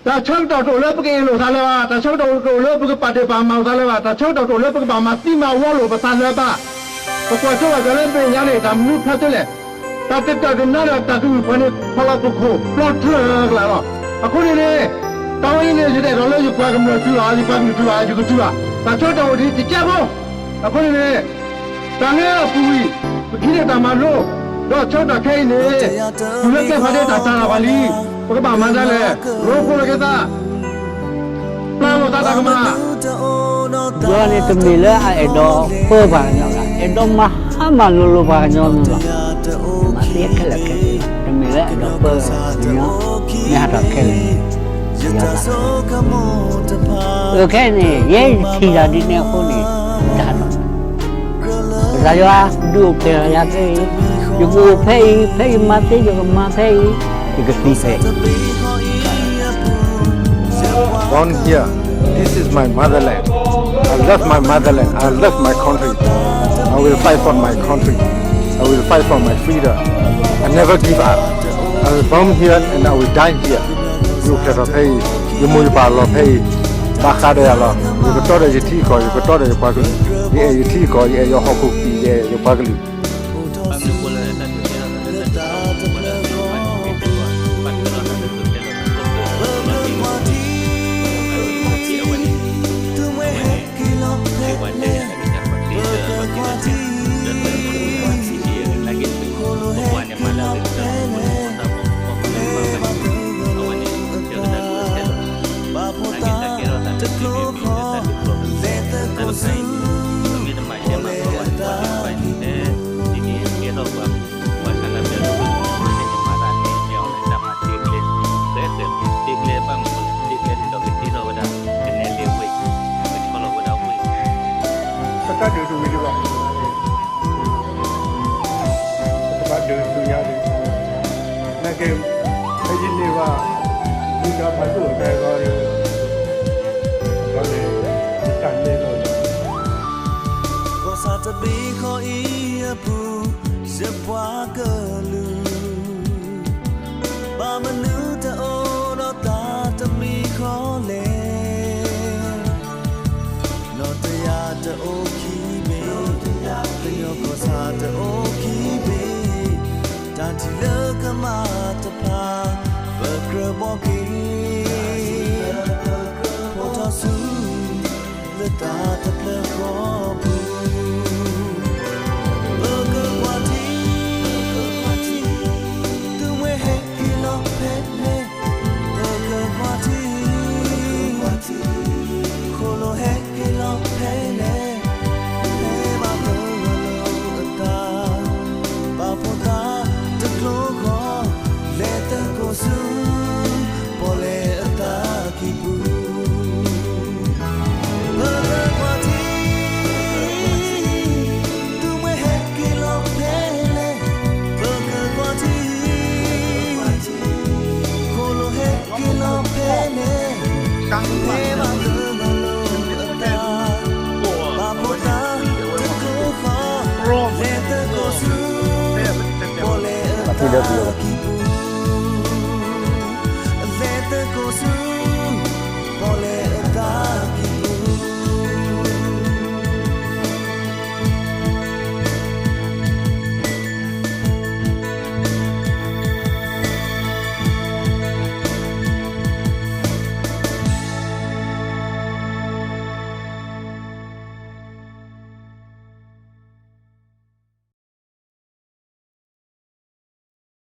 တၢ်ဆၢကတီၢ်တအိၣ်လၢပကအဲၣ်လိာ်သးလၢၤဘၣ်, တၢ်ဆၢကတီၢ်တအိၣ်လၢပကပာ်ဒ့ၣ်ပာ်မၤလိာ်သးလၢၤဘၣ်, တၢ်ဆၢကတီၢ်တအိၣ်လၢပကဘၣ်မၤသံမၤဝီလိာ်ပသးလၢၤဘၣ်. ပကွၢ်စိဘၣ်က့ၤလၢမဲာ်ညါန့ၣ် တၢ်မနုၤဖျါတလဲၣ်, တၢ်တတၢၢ်တနါဒီးတၢ်ကလုၢ်ပှၤန့ၣ် ဖီၣ်လီၤပခိၣ်ပျီထၢၣ်ကလာ်လီၤ. အဃိန့ၣ်န့ၣ် တၢ်ဝဲအံၤန့ၣ် ယတအဲၣ်ဒိးလၢယပှၤကမျၢၢ်တုၤဘၣ်, ယပှၤကလုာ်တုၤဘၣ်, ယကတုၤဘၣ်. တၢ်ဆၢကတီၢ်အိၣ်ဒံးတကဲဖိ. အဃိန့ၣ်န့ၣ် တၢ်လၢအပူၤကွံာ် ပထံၣ်န့ၢ်တၢ်မၤလိ, ဒီးဆၢကတီၢ်ခဲအံၤန့ၣ် တုၤလၢကျဲဖးဒ့တၢ်တၤလီၤပှၤလံ, ပကဘၣ်မၤဒ်လဲၣ်, ရိဖှိၣ်လိာ်က့ၤသး, ပျၢ်လိာ်သးတၢ်ကမၣ် ဒီးန့ၣ်တမ့ၢ်လၢအအဲၣ်ဒိးပၢပှၤကညီဘၣ်, အဲၣ်ဒိးမၤဟါမၢ်လိၤလိၤပှၤကညီမ့ၢ်လီၤ. မၤသ့ခဲလၢာ်ခဲဆ့, တမ့ၢ်လၢအဲၣ်ဒိးပၢပှၤကညီ, မ့ၢ်ဟးထီၣ်ခဲလၢာ်, အခဲအံၤန့ၣ် ယဲယထံၣ်တၢ်ဒ်န့ၣ်အဃိန့ၣ် ယတဟးထီၣ် ကစၢ်ယွၤဒုးအိၣ်ဖျဲၣ်လီၤယၤဖဲအံၤ, ယကအိၣ်ဖဲအံၤ, ဖဲယမၤသ့ယကမၤဖဲအံၤ, ယကသံဖဲအံၤ. Born here. This is my motherland. I love my motherland. I love my country. I will fight for my country. I will fight for my freedom. I never give up. I was born here and I will die here. ယအိၣ်ဖျဲၣ်ထီၣ်ဖဲအံၤ, ယမိၢ်ယပၢ်လီၤဖဲအံၤ, ဘၣ်ဃးဒီးယၤလီၤ. ယကတီဒီးယထံကီၢ်, ယကတီဒီးယပှၤကလုာ်, ယအဲၣ်ယထံကီၢ်, ယအဲၣ်ယဟီၣ်ခိၣ်ကံၢ်, ယအဲၣ်ယပှၤကလုာ်. ပတၢ်ဒုးတဝံၤဒံးဘၣ်, ပကဘၣ်ဒုးဆူညါဒံး, နာ်က့ ဖဲယန့ၢ်ဘၣ် မူဒါဖးဒိၣ်အတၢ်အဂီၢ်ဒီး ဒီးန့ၣ် ယတၢ်န့ၢ်လီၤ. ကီၢ်ဆၣ်တဘ့ၣ်ဃီအံၤအပူၤ ယပှၤကလုာ် ဘၣ်မနုၤတအိၣ်ဒီးတၢ်တမံၤဃီလဲၣ်. နီၢ်တယၢ်တအိၣ်ခံဘ့ၣ်, ကညီကီၢ်ဆၣ်တအိၣ်ခံဘ့ၣ်, တၢ်ထံၣ်လၢကမၣ်တဖၣ် ပကြၢးဘှီက့ၤ ဖိထီၣ်ဆူ လၢတၢ်တဖျၢၣ်ဃီပူၤ, ပကကွၢ်ထံ, သုးမွဲဟဲက့ၤလီၤဖဲလဲၣ်, ပကကွၢ်ထံ, ဃိၣ်လိာ်ဟဲက့ၤလီၤဖဲလဲၣ်, ဖဲဘၣ်ပဂီၢ်လိာ်အသး, ဘၣ်ဖိသၣ်တကျိၤဃီ, လဲၤသကိးဆူ ပီၣ်လဲၣ်အသးကံၢ်ပူၤ ပကကွၢ်ထံ, သုးမွဲဟဲက့ၤလီၤဖဲလဲၣ်, ပကကွၢ်ထံ, ဃိၣ်လိာ်ဟဲက့ၤလီၤဖဲလဲၣ်, ဖဲဘၣ်ပဂီၢ်လိာ်အသး, ဘၣ်ဖိသၣ်တကျိၤဃီ, လဲၤသကိးဆူ ပီၣ်လဲၣ်အသးကံၢ်ပူၤ